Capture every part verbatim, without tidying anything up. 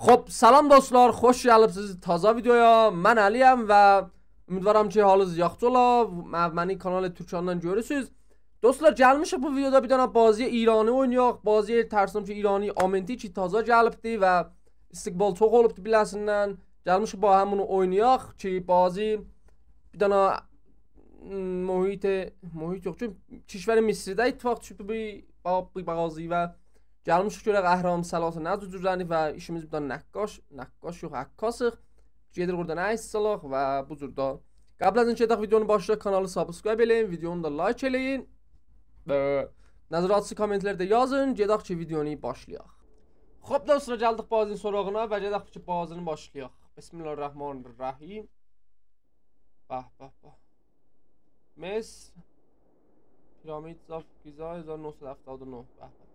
خب، سلام دوستلار، خوش گلیبسیز تازا ویدیویا. من علی‌یم و امیدوارام کی، حالینیز یاخشی اولا. م-، منی کانال تورکان‌دان گؤرورسوز. دوستلار، گلمیشیک بو ویدیودا بیر دنه بازی ایرانی اوینایاق. بازی ترسم کی، ایرانی آمنتی کی، تازا گلیبدی و استقبال چوخ اولوبدو بیله‌سیندن. گلمیشیک با هم بونو اوینایاق کی، بازی بیر دنه، م، محیط، محیط یوخ کی، کشور مصرده اتفاق دوشوب بو، بو، بو بازی و گلمیشیک گؤرک اهرام ثلاثه نه جور جورلنیب و ایشیمیز بیر دنه نقاش، نقاش یوخ، عکاسیق. گئدیریک اورادا نه عکس سالاق و بو جور دا. قبل از اینکه گئدک ویدیونو باشلایاق، کانالی سابسکرایب ائله‌یین، ویدیونو دا لایک ائله‌یین. ائ، نظراتینیزی کامنت‌لرده یازین، گئدک کی، ویدیونو باشلایاق. خب، دوستلار، گلدیک بازی‌نین سراغینا و گئدک کی، بازی‌نی باشلایاق. بسم الله الرحمن الرحیم. به، به، به. مس. پیرامید ضعف غذا، هزار نهصد هفتاد و نه. به، به.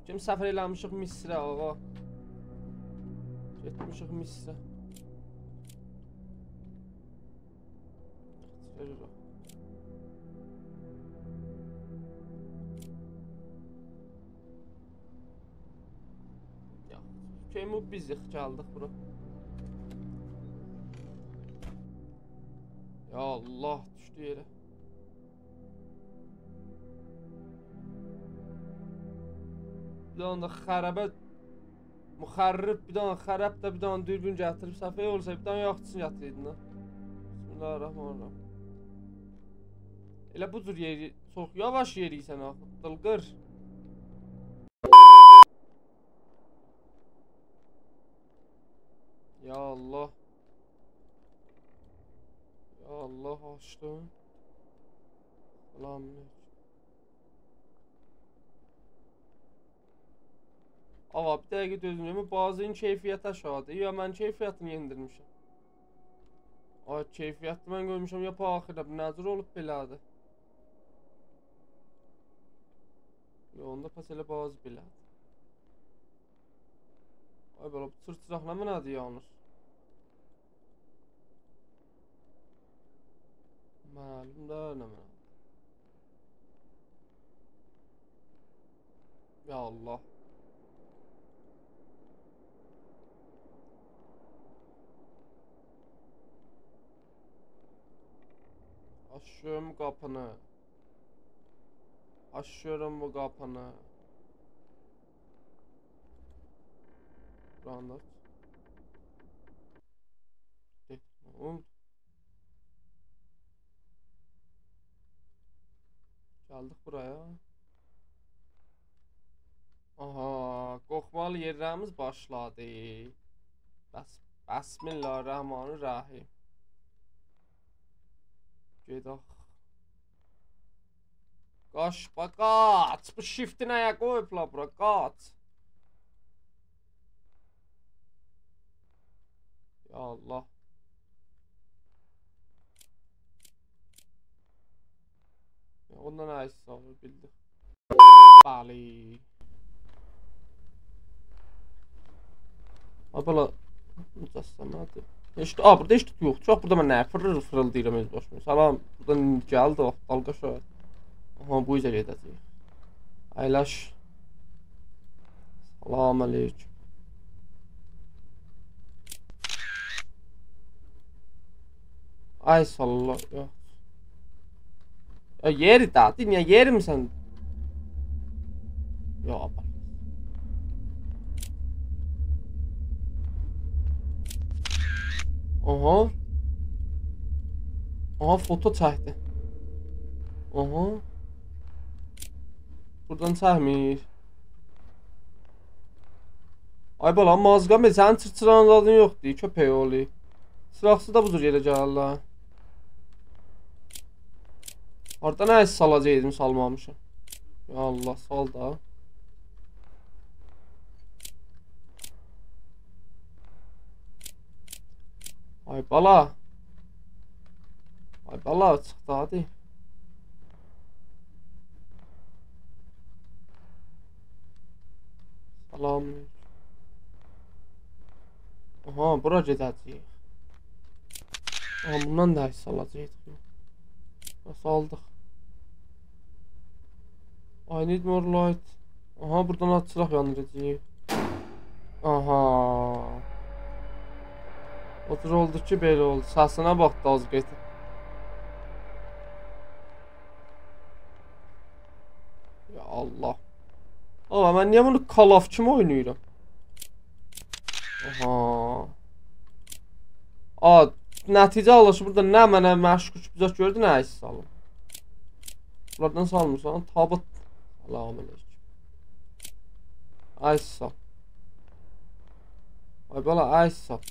کیم سفر ائله‌میشیک مصره، آقا؟ گئتمیشیک مصره. یا، کیمی بیز ییخ گلدیک بورا. یا الله، دوشدو یئره. بیر دنه ده خرابه، مخرب، بیر دنه خراب دا بیر دنه دوربین گتیریب، صفحه اولسا بیر دنه یاخچیسینی گتیریدین ده. بسم الله الرحمن الرحیم. ائله بو جور یئری، چوخ یاواش یئریسن آخی، دیلقیر. یا الله. یا الله، آچدیم. سلام علیکم. آقا، بیر دقیقه دؤزون، بو بازی‌نین کیفیتی آشاغیدیر. یا من کیفیتینی یئندیرمیشم. آی، کیفیتی من قویموشام یا آخیردا، بو نه جور اولوب بئله‌دیر؟ یا، اوندا پس ائله بازی بئله‌دیر. آی بالا، بو چیرچیراق نمنه‌دیر یانیر؟ معلوم دا نمنه‌دیر. یا الله. آچیرام قاپینی. آچیرام بو قاپینی. بورانی دا آچ. دئ، نه اولدو؟ گلدیک بورایا. آها، قورخمالی یئرلریمیز باشلادی. بس، بسم الله الرحمن الرحیم. گئدک. قاچ، با، قاچ. بو شیفتی نه‌یه قویوبلار بورا؟ قاچ. یا الله. یا، اوندا نه ایش وار، بیلدیم. بلی. آی بالا، مجسمه‌دیر. هئچ، آ، بورادا هئچ ده یوخ. چوخ، بورادا من نه فیریر-فیریلداییرام اؤز باشیما. سلام، بورادا گلدی، باخ، دالقا شو. آها، بو اوزه گئده‌جه‌ییک. اَیلش. سلام علیکم. آی ساللار، یوخ. یا یئری ده، دونیا یئری می سن؟ یا باخ. آها. آها، فوتو چکدی. آها. بورادان چکمیر. آی بالا، مازغا، سنین چیرچیرانین زادین یوخدور، کؤپک اوغلو. چیراقسیز دا بو جور یئره گلرلر. هاردان عکس سالاجاقدیم، سالمامیشام. یا الله، سال دا. آی بالا. آی بالا، چیخ دا، هادی. سلام. آها، بورا گئده‌جه‌ییک. آها، بوندان دا عکس آلاجاقدیق. بس، آلدیق. I need more light. آها، بورادان آت چیراق یاندیراجاغیق. آها، او جور اولدو کی، بئله اولدو. سسینه باخ دا آز قئتی. یا الله. آقا، من نییه بونو Call of کیمی اویناییرام؟ آها. آ، نتیجه آلیر کی، بورادا نمنه مشکوک بیر زاد گؤردو، نه ایش سالیم. بونلاردان سالمیرسان، تابوت. سلام علیکم. آی ساغ. آی بالا، آی ساغ.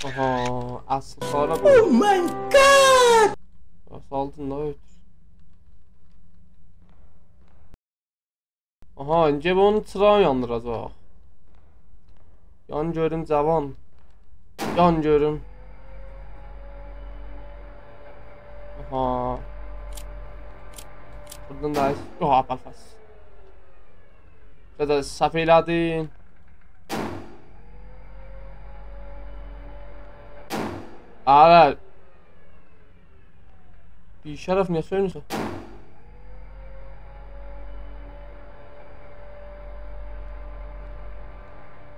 آها، اصلی خارا بو. Oh my God! آ، سالدین دا اؤتور. آها، ایندی بونون چیراغینی یاندیراجاق. یان گؤروم، جاوان. یان گؤروم. آها. بورادان دا... یوخ، آپارماز. گده، سهو ائله‌دین. آره. بی‌شرف، نییه سؤیونورسن؟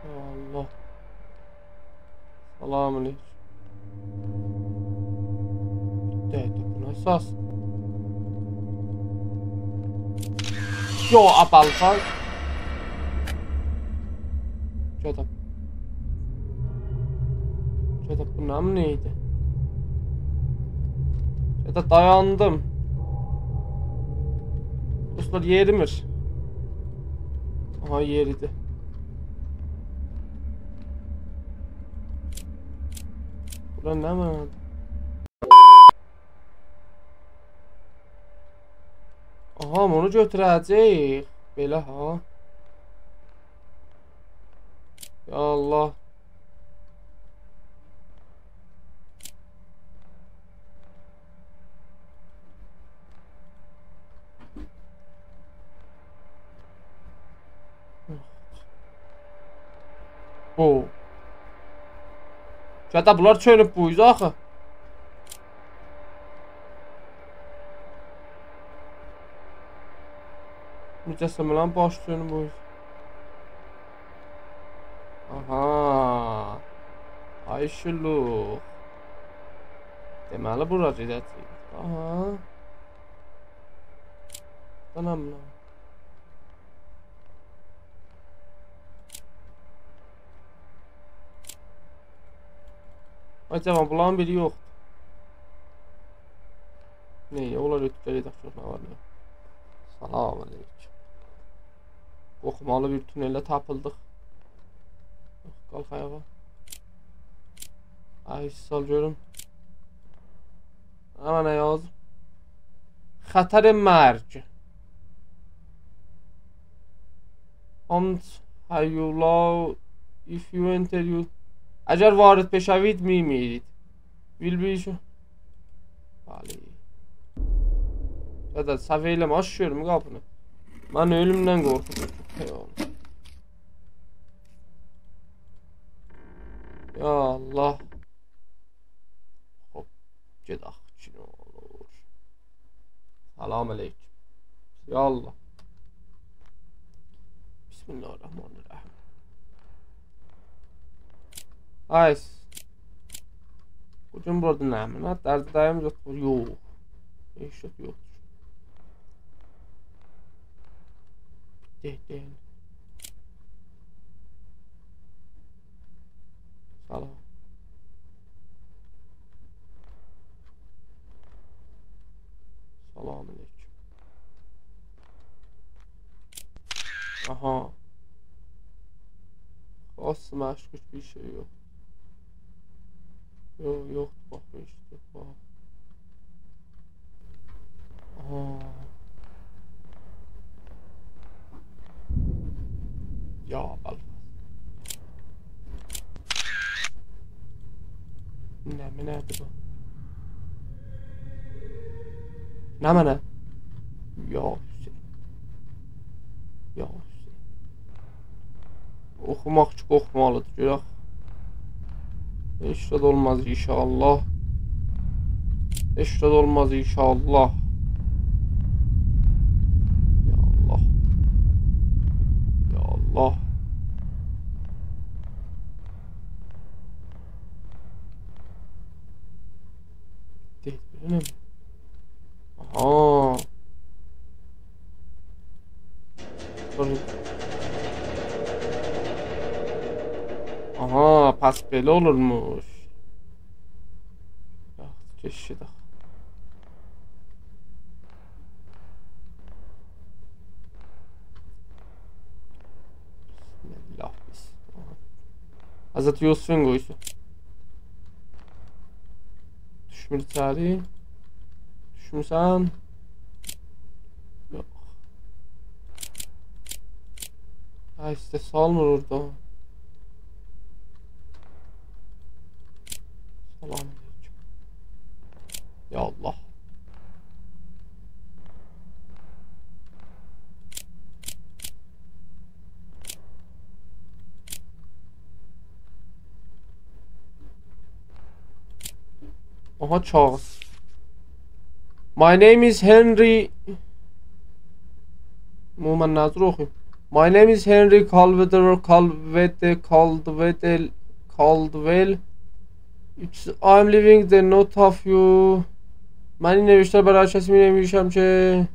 یا الله. سلام علیکم. دئییل، بو نه سس؟ یو، آپالفاز. گده. گده، بو نمنه ایدی؟ گده، دایاندیم. دوستلار، یئریمیر. آها، یئریدی. بورا نمنه؟ آها، بونو گؤتوره‌جه‌ییک. بئله ها. یا الله. بو. گده، بونلار چؤنوب بو اوزه آخی. مجسمه‌لرین باشی چؤنوب بو اوزه. آها. آی شولوق. دئمه‌لی، بورا گئده‌جه‌ییک. آها. آنام، آنام. آی جاوان، بونلارین بیری یوخدور. نه، اولار اؤتور، گئدک گؤرک نه وار، نه یوخ. سلام علیکم. قورخمالی بیر تونله تاپیلدیق. قالخ آیاغا. آی، سال گؤروم. آمما نه یازیب؟ خطر مرگ. Don't هیولا، if you enter you. اگر وارد بشوید، می‌میرید. بیل بیل شو. بلی. گده، سهو ائله‌مه، آچ گؤروم قاپینی. من اؤلومدن قورخورام. هئی اوغلوم. یا الله. خوب، گئدک کی، نه اولور. سلام علیکم. یا الله. بسم الله الرحمن الرحیم. آی، بو گون بورادا نمنه؟ درد دایم یوخ، یوخ. هئچ زاد یوخدور. دئییل، دئییل. سلام. سلام علیکم. آها. خاص مشکوک بیر شئی یوخ. یوخ، یوخ، باخ، هئچ زاد یوخ، باخ. آها. یا بل. نمنه‌دیر بو؟ نمنه؟ یا حسین. یا حسین. اوخوماق کی، قورخمالیدیر، گؤرک. هئچ زاد اولماز انشاءالله. هئچ زاد اولماز انشاءالله. یا الله. یا الله. دور. آها، پس بئله اولورموش. یوخ، کئچدی. بسم‌الله، بسم‌الله. حضرت یوسفون قویوسو. دوشمور ایچری. دوشموسن؟ یوخ. ها، ایسته سالمیر اورادا. سلام علیکم. یا الله. آها، چاغیر. My name is Henry. بونو من نه جور اوخویوم؟ My name is Henry Calveder, Calvede, Caldwedel, Caldwell. It's, I'm leaving the note of you. من این نوشته را برای کسی می‌نویسم که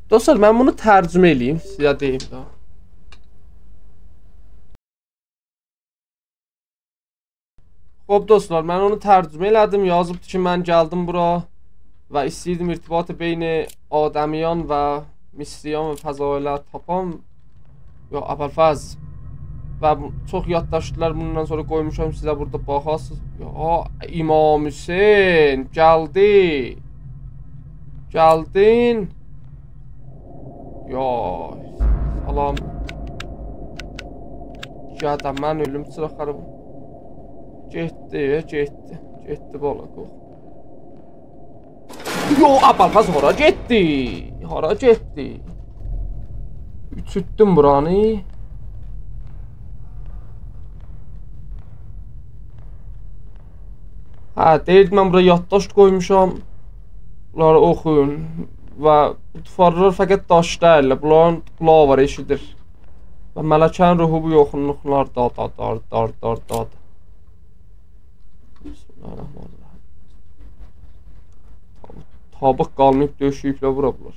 دوستلار، من بونو ترجمه ائله‌ییم، سیزه دئییم ده. خب دوستلار، من اونو ترجمه ائله‌دیم. یازیبدی کی، من گلدیم بورا و ایسته‌ییردیم ارتباط بین آدمیان و مصریان و فضائی‌لر تاپام. یا ابوالفضل. و بو، چوخ یادداشتلار بوندان سونرا قویموشام سیزه بورادا باخاسینیز. یا امام حسین، گلدی. گلدین. یا، سلام. گده، من اؤلوم چیراقلاری بو. گئتدی، گئتدی. گئتدی، بالا، قوخ. یا، ابوالفضل هارا گئتدی؟ هارا گئتدی؟ اوچوتدوم بورانی. هه، دئییردیم، من بورا یادداشت قویموشام. بونلاری اوخویون. و بو دیوارلار فقط داش دئییل، بونلارین قولاغی وار، ائشیدیر. و ملکه‌نین روحو بو یاخینلیقلاردا، دا، دا، دا، دا، دا. بسم الله الرحمن الرحیم. تابوت، تابوت قالماییب، دؤشه‌ییبلر بورا بونلار.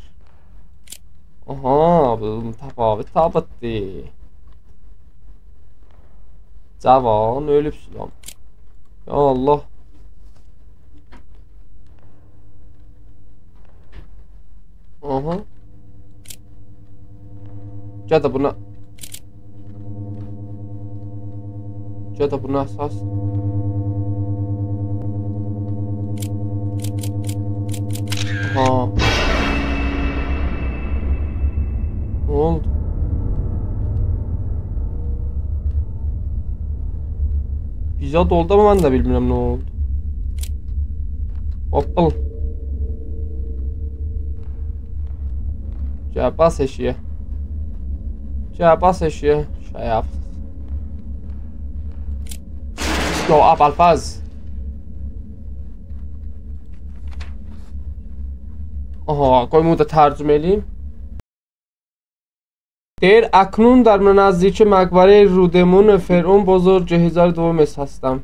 آها، بو متفاوت تابوتدور. جاوان، اؤلوبسوز لان. یا الله. آها. گده بونا. گده بونا اساس. ها. نه اولدو؟ بیر زاد اولدو، آمما من ده بیلمیرم نه اولدو. هوپپال. گل، باس ائشیگه. گل، باس ائشیگه. شرف. یا ابوالفضل. آها، قوی بونو دا ترجمه ائله‌ییم. دئییر، اکنون در نزدیکی مقبرهٔ رودمون فرعون بزرگ هزار دوم مصر هستم.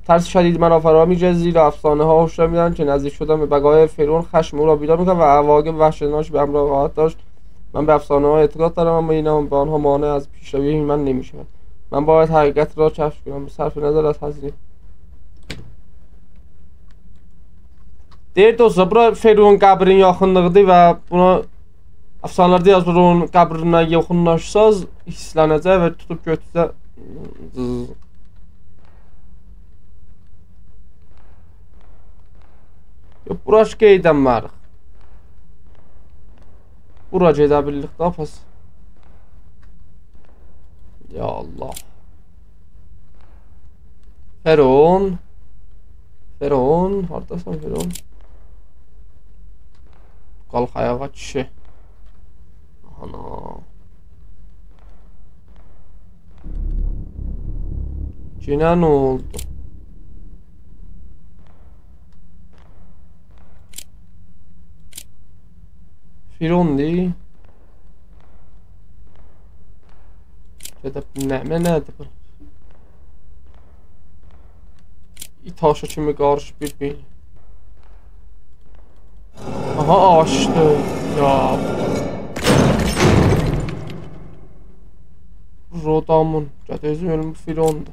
ترس شدید مرا فرا می‌گیرد، زیرا افسانه‌ها هشدار می‌دهند که نزدیک شدن به بقایای فرعون خشم او را بیدار می‌کند و عواقب وحشتناکی به همراه خواهد داشت. من به افسانه‌ها اعتقاد دارم، اما این به آنها مانع از پیشروی من نمی‌شود. من باید حقیقت را کشف کنم، صرف نظر از هزینه. دئییر، دوستلار، بورا فرعون قبرین یاخینلیغیدیر و بونا افسانه‌لرده یازیلیر، اونون قبرینه یاخینلاشساز، هیرسلنه‌جک و توتوب گؤتوره‌جک. یوخ، بورا کی قئییدنمه‌ریک. بورا گئده بیللیک دا، پس. یا الله. فرعون. فرعون، هارداسان فرعون؟ قالخ آیاغا، کیشی. آنا. یئنه نه اولدو؟ فرعوندور. گده، نمنه‌دیر بو؟ ایت آشی کیمی قاریشیب بیر-بیر. آها، آچدی. یا. رودامون. گده اؤزوم اؤلوم فیلوندو.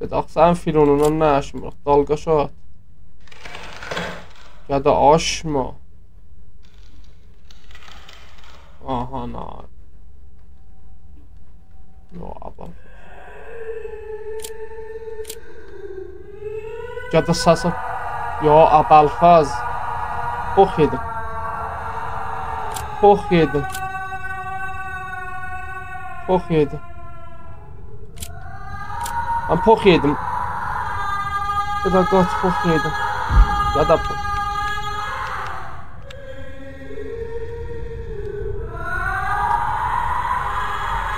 گده آخی سنین فیلونوندان نه آشمیریق؟ دالقا شات. گده آشما. آها، نه. یا ابوالفضل. گده سسه. یا ابوالفضل. پوخ یئدیم. پوخ یئدیم. پوخ یئدیم. من پوخ یئدیم. گده قاچ، پوخ یئدیم. گده پوخ.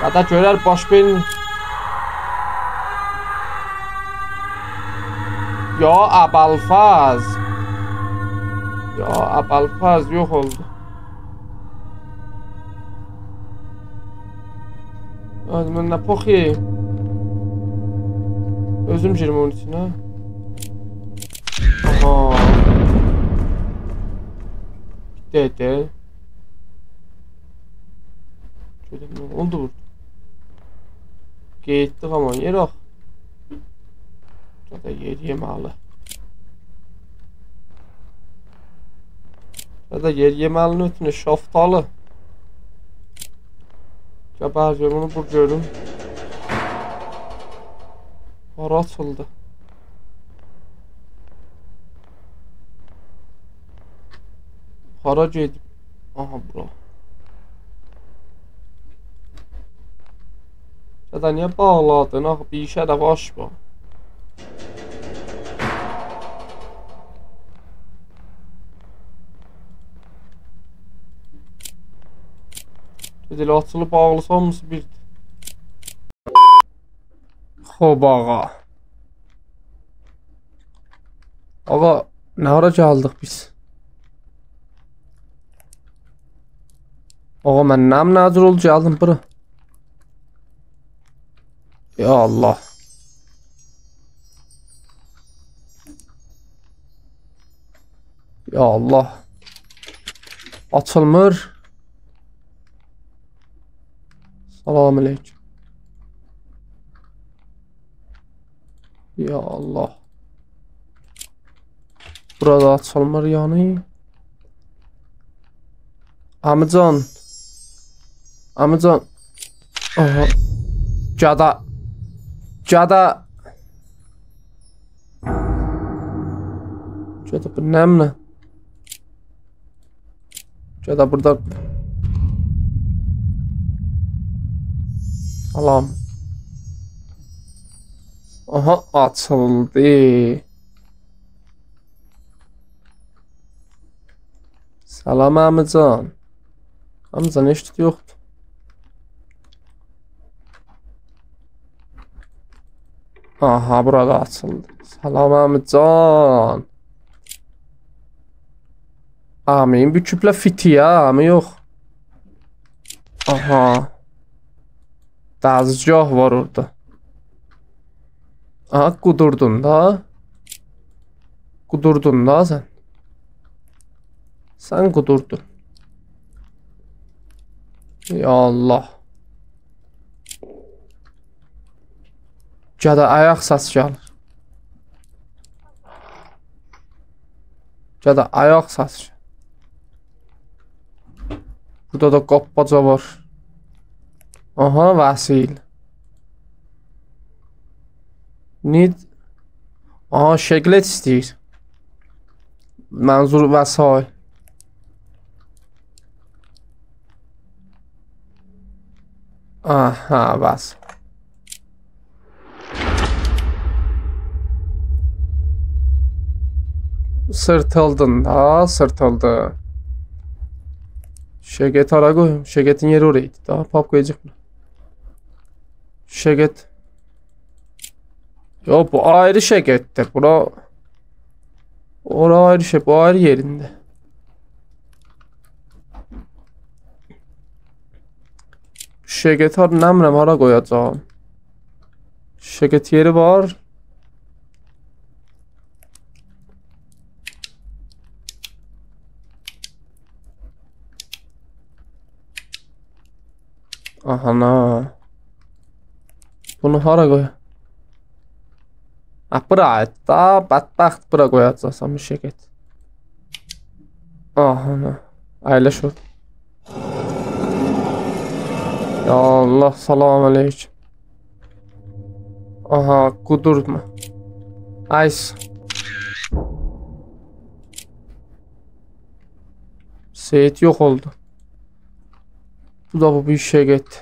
گده گؤرر باش بئینی. یا ابوالفضل. یا ابوالفضل، یوخ اولدو. آی، من نه پوخ یئییم؟ اؤزوم گیریم اونون ایچینه. آها. دئدی. گؤرم نه اولدو بورادا. گئتدیک آمما یئره آخی. بورادا یئر یئمه‌لی. بورادا یئر یئمه‌لی‌نین اوستونه شافتالی. گل، بهار، گؤر بونو، بو گؤروم. هارا آچیلدی؟ هارا گئدیب؟ آها، بورا. گده نییه باغلادین؟ آخی بیر ایشه ده باش وار. دئدی، آچیلیب باغلیسی هامیسی بیردیر. خوب، آقا. آقا، نه آرا گلدیک بیز؟ آقا، من نمنه جور اولدو گلدیم بورا؟ یا الله. یا الله. آچیلمیر. سلام علیکم. یا الله. بورا دا آچیلمیر یعنی. عمی‌جان. عمی‌جان. آها. گده. گده. گده، بو نمنه؟ گده بورادا. سلام. آها، آچیلدی. سلام، عمی‌جان. عمی‌جان، هئچ زاد یوخدور. آها، بورا دا آچیلدی. سلام، عمی‌جان. عمی، بو کوپله فیتی یا، عمی یوخ. آها. دستگاه وار اورادا. آها، قودوردون دا. قودوردون دا سن. سن قودوردون. یا الله. گده آیاق سسی گلیر. گده آیاق سسی. بورادا دا قاپماجا وار. آها، وسیله. Need. آها، شکلت ایسته‌ییر. منظور وسایل. آها، بس. سیرتیلدین دا، سیرتیلدی. شکت هارا قویوم؟ شکتین یئری اورا ایدی دا، پاپ قویاجاق بونو. شکت. یوخ، بو آیری شکتدیر. بورا، اورا آیری شئی، بو آیری یئرینده. شکت هار، نمی‌دونم، هارا قویاجاغام. شکت یئری وار. آها، نه. بونو هارا قوی؟ آ، بورا دا، بدبخت، بورا قویاجاقسان، بیر شئی گئت. آها، نه. اَیلش اورا. یا الله، سلام علیکم. آها، قودورما. آیس. سید یوخ اولدو. بو دا بو بیر شئی گئتدی.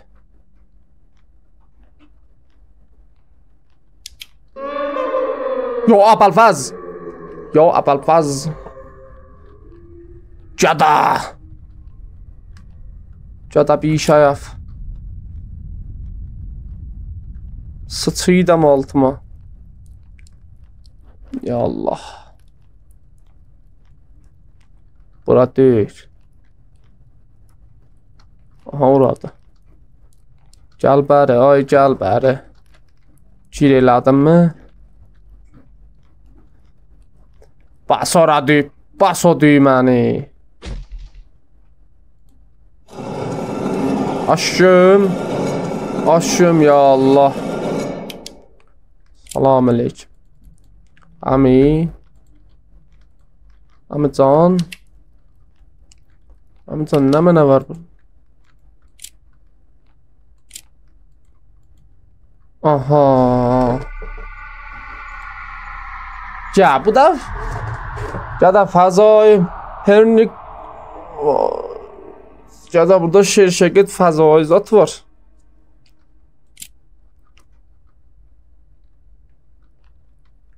یا ابوالفضل! یا ابوالفضل! گده! گده بی‌شرف. سیچیردیم آلتیما. یا الله. بورا دئییل. آها، اورادی. گل بری، آی، گل بری. گیر ائله‌دین‌می؟ باس اورا دوی-، باس او دویمه‌نی. آشیم. آشیم، یا الله. سلام علیکم. عمی. عمی جان. عمی جان، نمنه وار بو؟ آها. یا، بو دا، یا دا فضای، هر نی-، یا دا بورادا شعر شگیت فضای زاد وار.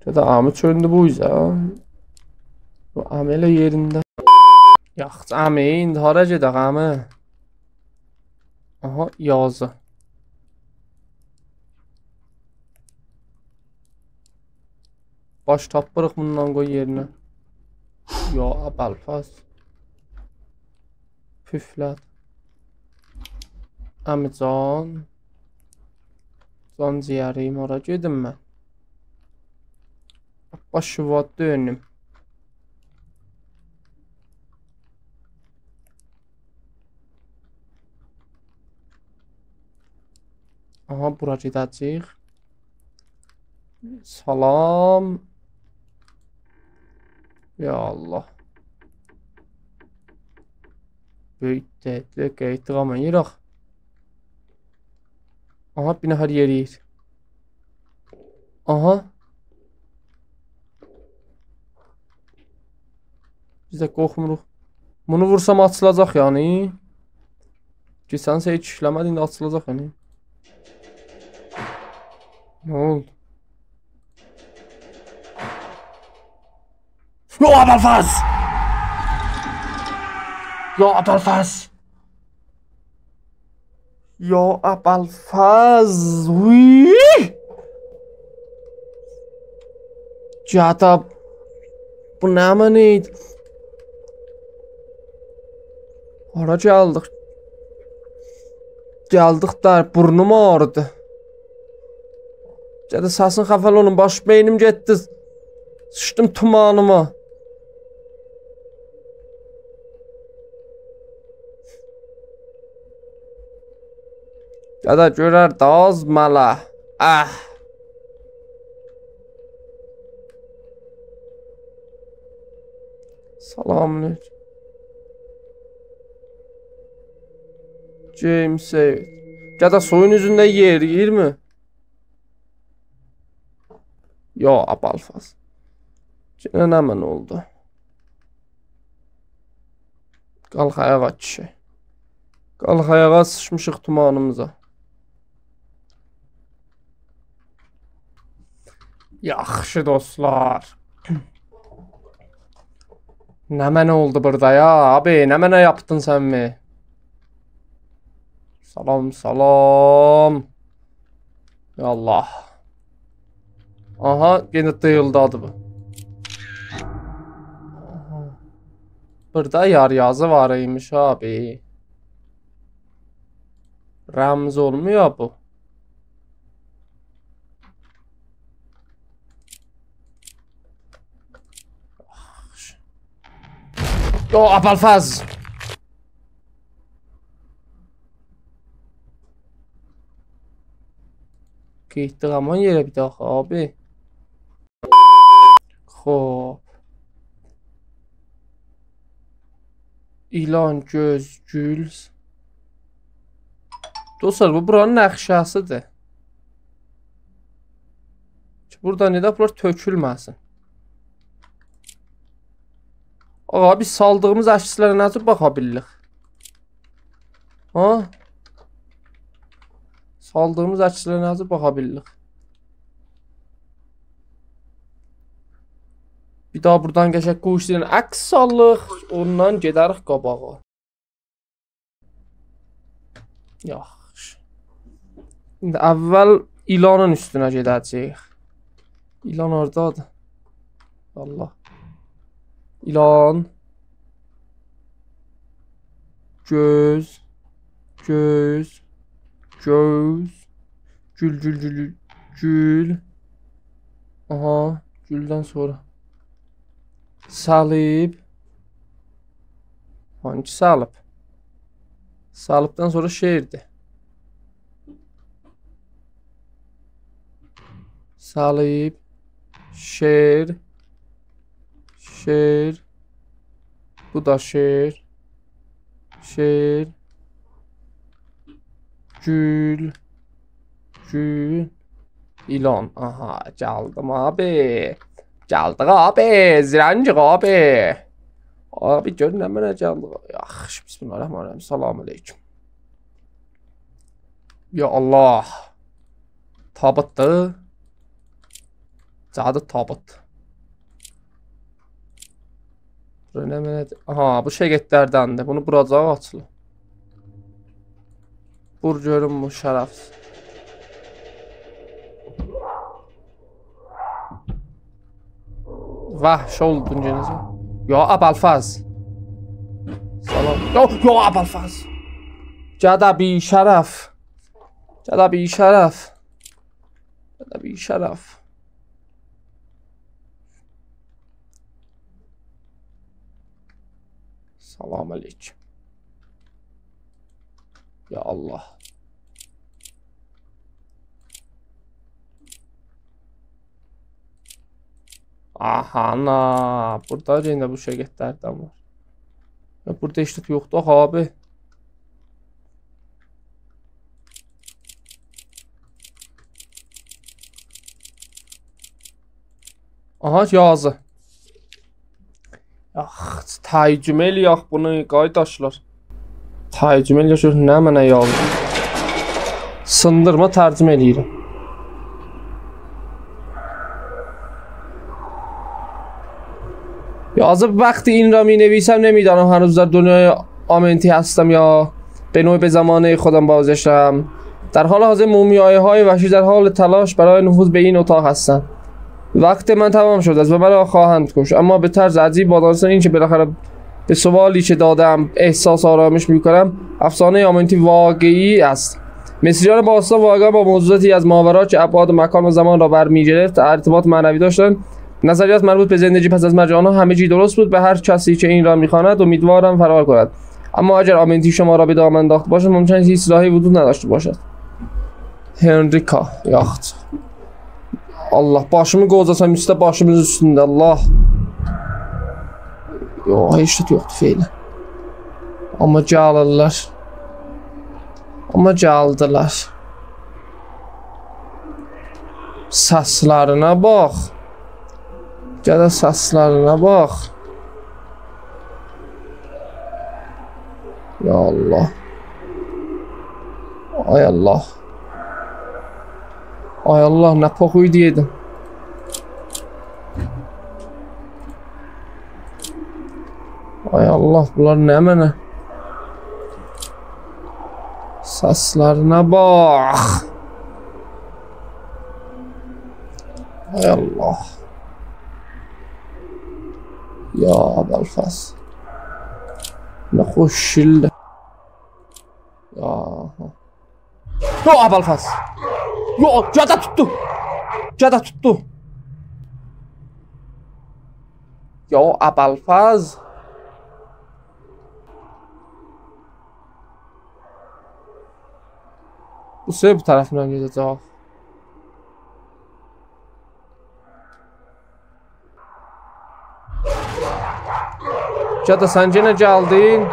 گده عمی چؤندو بو اوزه. بو عمی ائله یئرینده. یاخشی، عمی، ایندی هارا گئدک، عمی؟ آها، یازی. باش تاپمیریق بوندان، قوی یئرینه. یا ابوالفضل. پوفلت. عمی جان. جان جیگریم، هارا گئدیم من؟ باشیوا دؤنوم. آها، بورا گئده‌جه‌ییک. سلام. یا الله. بؤیوک دردله قاییتدیق، آمما یئراق. آها، بیر نفر یئرییر. آها. بیز ده قورخموروق. بونو وورسام آچیلاجاق یعنی. کئچن سری ایشله‌مه‌دی، ایندی آچیلاجاق یعنی. نه اولدو؟ یا ابوالفضل! یا ابوالفضل! یا ابوالفضل! وی! گده، بو نمنه ایدی؟ هارا گلدیک؟ گلدیک ده، بورنوم آغریدی. گده سسین خفه اولون، باش بئینیم گئتدی. سیچدیم تومانیما. گده گؤرر ده آز مله. اه. سلام علیکم. James Save. گده سویون اوزونده یئرییرمی؟ یا ابوالفضل. یئنه نمنه اولدو؟ قالخ آیاغا کیشی. قالخ آیاغا، سیچمیشیق تومانیمیزا. یاخشی دوستلار. نمنه اولدو بورادا یا؟ آبی، نمنه یاپدین سن می؟ سلام، سلام. یا الله. آها، یئنه دیییلدادی بو. آها. بورادا یار یازی وار ایمیش آبی. رمز اولمویا بو. یا ابوالفضل. گئتدیک همان یئره بیر داها، آبی. خوب. ایلان، گؤز، گول. دوستلار، بو بورانین نقشه‌سی‌دیر. کی، بورادا نئجه بونلار تؤکولمه‌سین. آقا، بیز سالدیغیمیز عکسلره نه جور باخا بیلیریک؟ ها؟ سالدیغیمیز عکسلره نه جور باخا بیلیریک؟ بیر داها بورادان قشنگ گوشلو عکس آلیق، اوندان گئدریک قاباغا. یاخشی. ایندی اول ایلانین اوستونه گئده‌جه‌ییک. ایلان اوردادیر. والله. ایلان. گؤز. گؤز. گؤز. گول، گول، گول، گول. گول. آها، گولدن سونرا. صلیب. هانسی صلیب؟ صلیبدن سونرا شیردیر. صلیب، شیر، شیر. بو دا شیر، شیر. گول، گول. ایلان. آها، گلدیم آبی. گلدیک آبی، زرنگیق آبی. آبی، گؤر نمنه گلدیک. یاخشی، بسم الله الرحمن الرحیم. سلام علیکم. یا الله. تابوتدور. جادی تابوت. بورا نمنه‌دیر؟ آها، بو شگرتلردندیر. بونو ووراجاق، آچیلیر. وور گؤروم بو شرف. وحشی اولدون گئنه‌جه. یا ابوالفضل. سلام. یا، یا ابوالفضل. گده بی‌شرف. گده بی‌شرف. گده بی‌شرف. سلام علیکم. یا الله. آها، آنا. بورادا یئنه بو شگرتلردن وار. یا، بورادا هئچ زاد یوخدور آخی، آبی. آها، یازی. آخ، ترجمه ائله‌یک بونو، قارداشلار. ترجمه ائله‌یک، گؤر نمنه یازیب. سیندیرما ترجمه ائله‌ییرم. یازیب: «وقتی این را می‌نویسم، نمی‌دانم هنوز در دنیای آمنتی هستم یا به نوعی به زمانهٔ خودم بازگشتم. در حال حاضر مومیایی‌های وحشی در حال تلاش برای نفوذ به این اتاق هستند. وقت من تمام شده است و مرا خواهند کشت، اما به طرز عجیب، با دانستن این که بالاخره به سوالی که دادم احساس آرامش می‌کنم، افسانهٔ آمنتی واقعی است. مصریان باستان واقعاً با موجوداتی از ماوراء که ابعاد مکان و زمان را برمی‌گرفت، ارتباط معنوی داشتند. نظریات مربوط به زندگی پس از مرگ آنها همگی درست بود. به هر کسی که این را می‌خواند، امیدوارم فرار کند. اما اگر آمنتی شما را به دام انداخته باشد، ممکن است هیچ راهی وجود نداشته باشد.» هنریکا، یاخچی. الله، باشیمی قوجاسام اوسته، باشیمین اوستونده، الله. یوخ، هئچ زاد یوخدور فعلاً. آمما گلیرلر. آمما گلدیلر. سسلرینه باخ. گده سسلرینه باخ. یا الله. آی الله. آی الله، نه پوخویدو یئدیم. آی الله، بونلار نمنه؟ سسلرینه باخ. آی الله. یا ابوالفضل. نه خوش شیلدیر. یا. یا ابوالفضل. یا، گده توتدو. گده توتدو. یا ابوالفضل. بو سری بو طرفدن گئده‌جک. گده، سن یئنه گلدین.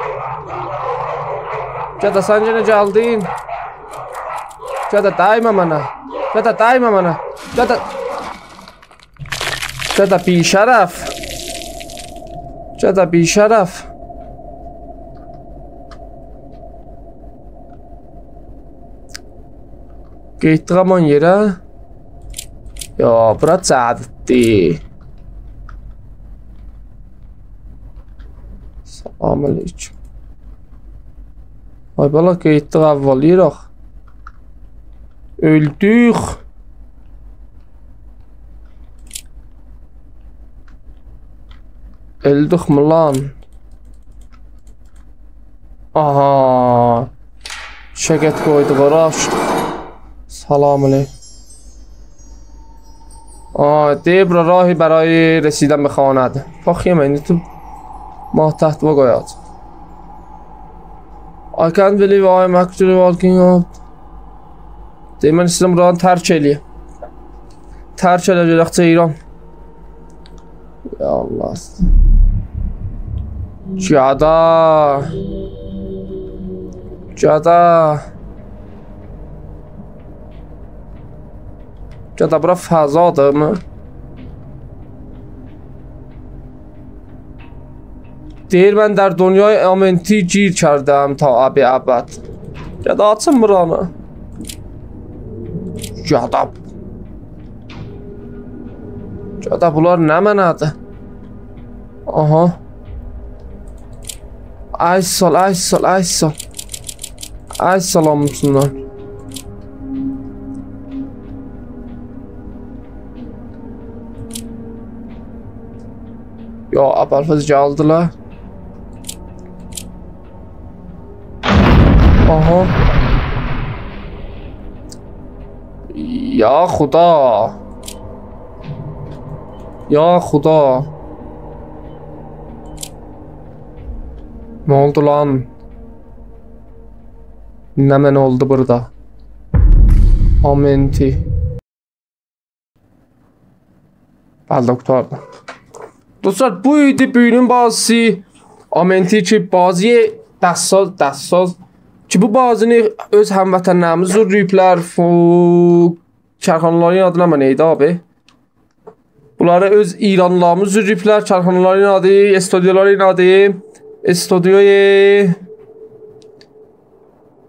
گده، سن یئنه گلدین. گده، دیمه منه. گده، دیمه منه. گده. گده بی‌شرف. گده بی‌شرف. گئتدیک همان یئره. یا، بورا جدیددیر. سلام علیکم. آی بالا، گئتدیک اول یئره. اؤلدوک. اؤلدوک مو لان؟ آها. شگت قویدوق اورا، آچدیق. سلام علیکم. آه، دئییر بورا راهی برای رسیدن به خانه‌دیر. باخ، یئمه، ایندی تو ماه تحت قویاجاق. I can't believe I'm actually walking up. دئییر، من ایسته‌ییرم بورانی ترک ائله‌یم. ترک ائله‌یه‌جک ایران. یا الله. گده. گده. گده، بورا فضادیر می؟ دئییر، من در دنیای آمنتی گیر کردم تا ابد. گده، آچین بورانی. گده. گده، بونلار نمنه‌دیر؟ آها. آی ساغ اول، آی ساغ اول، آی ساغ اول. آی سلام اوچوندن. یا، ابوالفضل گلدیلر. آها. یا خدا. یا خدا. نه اولدو لان؟ نمنه اولدو بورادا؟ آمنتی. بلی، قوتاردیم. دوستلار، بو ایدی بوگونون بازیسی. آمنتی کی، بازی دستساز، دستساز. کی، بو بازینی اؤز هموطنلریمیز زورلاییبلار. فو-، کارخانالارین آدی نمنه ایدی، آبی؟ بونلاری اؤز ایرانلیلاریمیز زورلاییبلار. کارخانالارین آدی، استودیولارین آدی، استودیوی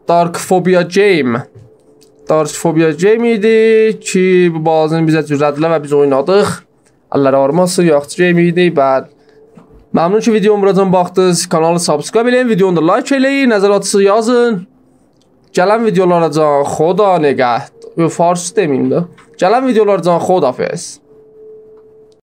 Dark Phobia Game. Dark Phobia Game ایدی کی، بو بازینی بیزه دوزلتدیلر و بیز اوینادیق. اللری آغریماسین، یاخشی گیم ایدی. بعد ممنون کی، ویدیومو بوراجان باخدینیز. کانالی subscribe ائله‌یین، ویدیونو دا like ائله‌یین، نظراتینیزی یازین. گلن ویدیولاراجان خدا نگهدار. یوخ، فارسی دئمه‌ییم ده. گلن ویدیولاراجان خداحافظ.